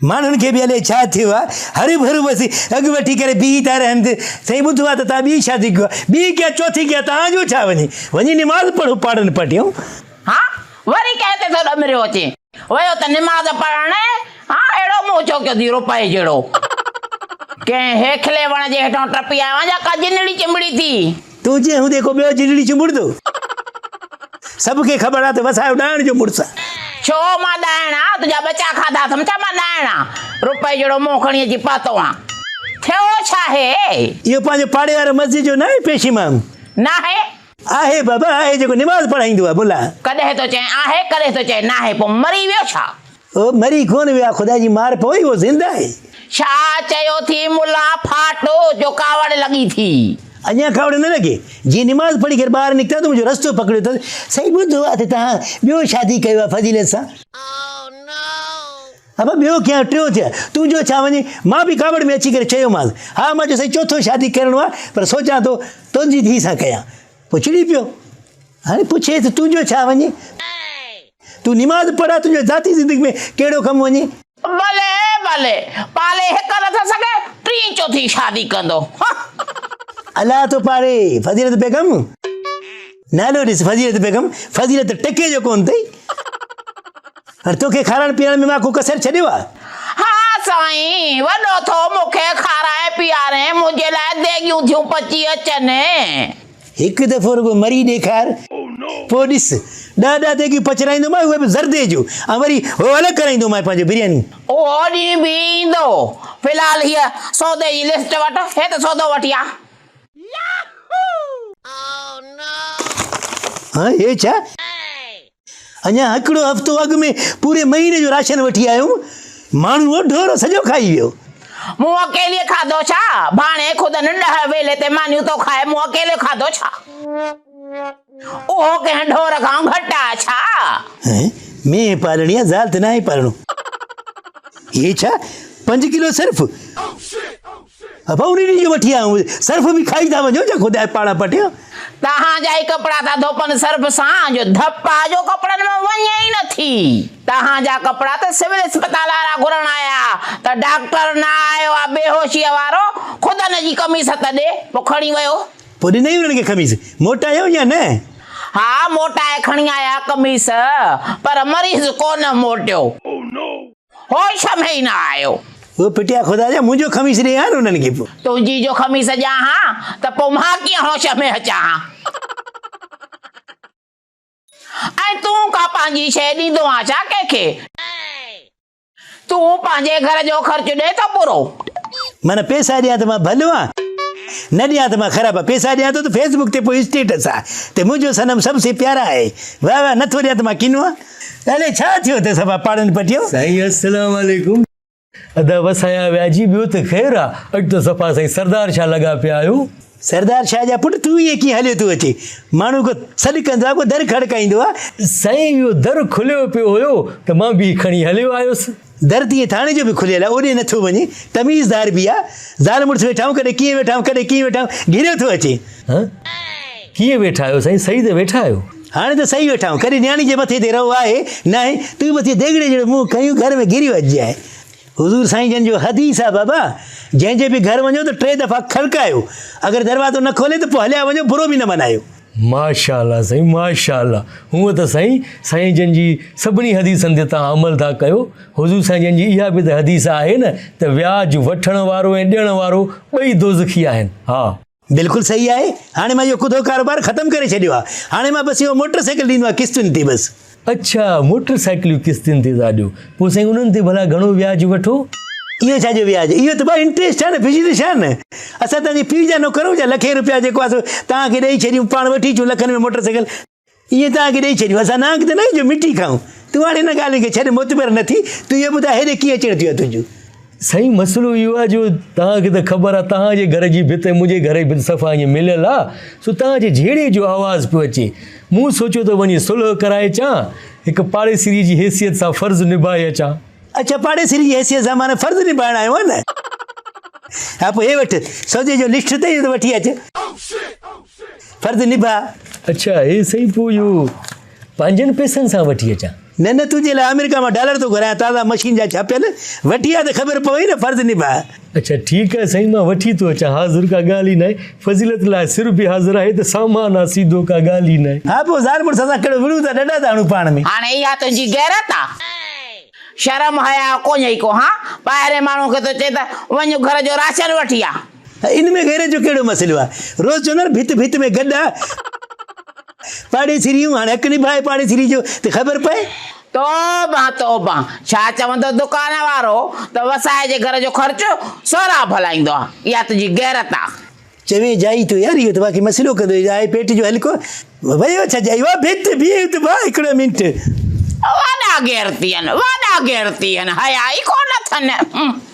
ماڻهن کي به الائي ڇا ٿيو آ، هروڀرو بس اڳ وٺي ڪري بيهي ٿا رهن ته سائين ٻڌو آ ته توهان ٻي شادي ڪيو آ، ٻي ڪيان چوٿين ڪيان توهان جو ڇا وڃي، وڃي نماز پڙهو پاڙن پٽيون. ها وري ڪنهن تي ٿو ڏمريو اچين، ويو ته نماز پڙهڻ، ها اهڙو منهن ڇو ڪيو ٿي روپئي جهڙو. ڪنهن هيکلي وڻ جي هيٺان ٽپي آيو آهيان جا ڪا جنڙي چنبڙي ٿي. تون جنهن هوندي ڪو ٻيو جنڙي چنبڙندو. سڀ کي خبر آ ته وسايو ڏائڻ جو مڙس آ. ڇو مان ڏائڻ آ؟ تنهنجا ٻچا کاڌا اٿم ڇا مان ڏائڻ آ؟ روپئي جهڙو منهن کڻي اچي پاتو آن. ٿيو ڇا هي؟ اهو پنهنجو پاڙي وارو مسجد جو ناهي پيش امام؟ ناهي. آهي بابا آهي جيڪو نماز پڙهائيندو آ ملا. ڪڏهن ٿو چئين آهي ڪڏهن ٿو چئين ناهي پوء مري ويو ڇا؟ او مري ڪونه ويو آ خدا جي مار پوي اهو زنده آهي. ڇا چيو ٿي ملا ڦاٽو جو ڪاوڙ لڳي ٿي. اڃا ڪاوڙ نه لڳي. جيئن نماز پڙهي ڪري ٻاهر نڪتا ته منهنجو رستو پڪڙيو اٿس. سائين ٻڌو آ ته توهان ٻيو شادي ڪيو آ فضيلت سان. ابا ٻيو ڪيان ٽيون ٿيا. تنهنجو ڇا وڃي. مان به ڪاوڙ ۾ اچي ڪري چيومانس. ها مان چيو سائين چوٿون شادي ڪرڻو آ پر سوچان ٿو تنهنجي ڌيء سان ڪيان. پوء چڙي پيو. هاڻي پڇيس ته تنهنجو ڇا وڃي؟ تون نماز پڙهه تنهنجو ذاتي زندگي ۾ ڪهڙو ڪم وڃي؟ بلي بلي پالي هڪ نٿو سگهي ٽين چوٿين شادي ڪندو هه. الله ٿو پاري فضيلت بيگم نالو ڏس فضيلت بيگم فضيلت ٽڪي جو ڪون اٿئي هاڻي توکي کارائڻ پيارڻ ۾ مان ڪو ڪسر ڇڏيو آ؟ ها سائين وڏو ٿو مون کي کارائي پيارين منهنجي لاء ديڳيون ٿيون پچي اچن. هڪ دفعو رڳو مري ڏيکار، پوء ڏس، ڏهه ڏهه ديڳيون پچرائيندومانء، اهي به زردي جون، ۽ وري هو الڳ ڪرائيندومانء پنهنجو برياني. اهو ڏينهن به ايندو. في الحال هيء سودي جي لسٽ وٺ، هي ته سودو وٺي آ. ها، هي ڇا؟ اڃا هڪڙو هفتو اڳ ۾ پوري مهيني جو راشن وٺي آيو هوم، ماڻهو اهو ڍور سڄو کائي ويو. مون اڪيليء کاڌو ڇا؟ ڀاڻي خودن ڏهه ويلي تي مانيون ٿو کائي، مون اڪيلي کاڌو ڇا؟ اهو ڪنهن ڍور کان گهٽ آ ڇا؟ هين، مينهن پالڻي آ، زال ته ناهي پالڻو. هي ڇا؟ پنج ڪلو صرف؟ ابا انهي ڏينهن جو وٺي آيو هوم، صرف به کائي ٿا وڃو ڇا خدا جي پاڙان پٽيان. توهان جا ئي ڪپڙا ٿا ڌوپن صرف سان جو ڌپ آ جو ڪپڙن مان وڃي ئي نٿي. توهان جا ڪپڙا ته سول اسپتال وارا گهرڻ آيا ته ڊاڪٽر نه آيو آ بيهوشيء وارو خدن جي قميص ته ڏي پوء کڻي ويو. پوء ڏنئي انهن کي قميص موٽايو يا نه؟ ها موٽائي کڻي آيا قميص پر مريض ڪونه موٽيو. هوش ۾ ئي نه آيو. او پٽيا خدا جا منهنجو خميس ڏي ها نه انهن کي پوء. تنهنجي جو خميس ڏيان ها ته پوء مان ڪيئن هوش ۾ اچان ها. ۽ تون ڪا پنهنجي شيء ڏيندو آن ڇا ڪنهن کي؟ تون پنهنجي گهر جو خرچ ڏين ٿو پورو؟ معنيٰ پئسا ڏيان ته مان ڀلو آن نه ڏيان ته مان خراب آن. پئسا ڏيان ٿو ته فيس بڪ تي پوء اسٽيٽس آ ته منهنجو صنم سڀ سي پيارا آهي. واه واه نٿو ڏيان ته مان ڪنو آن. الائي ڇا ٿيو اٿس صفا پاڙن پٽيو. سائين السلام عليڪم. ادا وسايا ويا جي ٻيو ته خير آ اڄ ته صفا سائين سردار شاھ لڳا پيا آهيو. سردار شاھ جا پٽ تون ائين ڪيئن هليو ٿو اچين ماڻهو ڪو سڏ ڪندو آ ڪو در کڙڪائيندو آ. سائين اهو در کليو پيو هيو ته مان به کڻي هليو آيس. در تيئن ٿاڻي جو به کليل آ اوڏي نٿو وڃي تميزدار به آ زال مڙس ويٺا آهيون ڪڏهن ڪيئن ويٺا آهيون ڪڏهن ڪيئن ويٺا آهيون گهريو ٿو اچي. ها ڪيئن ويٺا آهيو سائين صحيح ته ويٺا آهيو. هاڻي ته صحيح ويٺا آهيون ڪڏهن نياڻي جي مٿي تي رئو آهي ناهي تون مٿي ديڳڙي جهڙو منهن کنيون گهر ۾ گهريو اچجانء. حضور سائين جن جو حديث آ بابا جنهن جي به گهر وڃو ته ٽي دفعا کڙڪايو اگر دروازو نه کولي ته پوء هليا وڃو برو به نه منايو. ماشاء الله سائين ماشاء الله هونء ته سائين سائين جن جي سڀني حديثن تي توهان عمل ٿا ڪيو حضور سائين جن جي اها به ته حديث آهي نه ته وياج وٺڻ وارو ۽ ڏيڻ وارو ٻئي دوزخي آهن ها. بلڪل صحيح آهي هاڻي مان اهو ڪڌو ڪاروبار ختم ڪري ڇڏيو آهي هاڻي مان بس اهو موٽر سائيڪل ڏيندو آهيان قسطن تي بس. اڇا موٽر سائيڪليون قسطن تي ٿا ڏيو پوء سائين انهن تي ڀلا گهڻو وياج وٺو. اهو ڇا جو وياج اهو ته ڀاء انٽريسٽ آهي نه بزنس آهي نه اسان توهان جي پيء جا نوڪر آهيون ڇا لکين روپيا جيڪو آهي سو توهان کي ڏئي ڇڏيون پاڻ وٺي اچون لکن ۾ موٽر سائيڪل ائين توهان کي ڏئي ڇڏيون اسان نانگ ته نه آهيون جو مٽي کائون تون هاڻي ان ڳالهين کي ڇڏ معتبر نه ٿي تون اهو ٻڌاء هيڏي ڪيئن اچڻ ٿيو آهي تنهنجو. سائين مسئلو اهو آهي جو توهان کي ته خبر آهي توهان جي گهر جي ڀت ۽ منهنجي گهر جي ڀت صفا ائين مليل آهي سو توهان جي جهيڙي جو آواز پيو اچي مون سوچيو ته وڃي صلح ڪرائي اچان هڪ پاڙيسري جي حيثيت سان فرض نڀائي اچان. اڇا پاڙيسري جي حيثيت سان معنيٰ فرض نڀائڻ آيو آهين نه ها پوء هي وٺ سودي جو لسٽ اٿئي اهو ته وٺي اچ فرض نڀاء. اڇا هي سائين پوء اهو پنهنجن پئسن سان وٺي اچان. نه نه تنهنجي لاء آمريڪا مان ڊالر ٿو گهرايان تازا مشين جا ڇاپيل، وٺي آ ته خبر پوي نه فرض نڀاء. اڇا ٺيڪ آهي سائين مان وٺي ٿو اچان حاضر ڪا ڳالهه ئي ناهي فضيلت لاء سر به حاضر آهي ته سامان آ سيڌو ڪا ڳالهه ئي ناهي. ها پوء زال مڙس اسان ڪهڙو وڙهون ٿا ڏنڊا ٿا هڻون پاڻ ۾. هاڻي اها تنهنجي غيرت آ. شرم حياء ڪونهي ڪو هان ٻاهرين ماڻهو کي ٿو چئي ته وڃ گهر جو راشن وٺي آ. ان ۾ غيرت جو ڪهڙو مسئلو آ روز چوندا آهن ڀت ڀت ۾ گڏ آ پاڙيسريون هاڻي حق نڀائي پاڙيسري جو ته خبر پئي. توبه توبه ڇا چوندو دڪان وارو ته وسائي جي گهر جو خرچ سهراب هلائيندو آ اها تنهنجي غيرت آ. چوين جائي ٿو يار اهو ته باقي مسئلو ڪندو آهي پيٽ جو هلڪو ويو ڇا جائي وا ڀت بيهه ته ڀاء هڪڙو منٽ. وڏا غيرتي آهن وڏا غيرتي آهن حيا ئي ڪونه اٿن.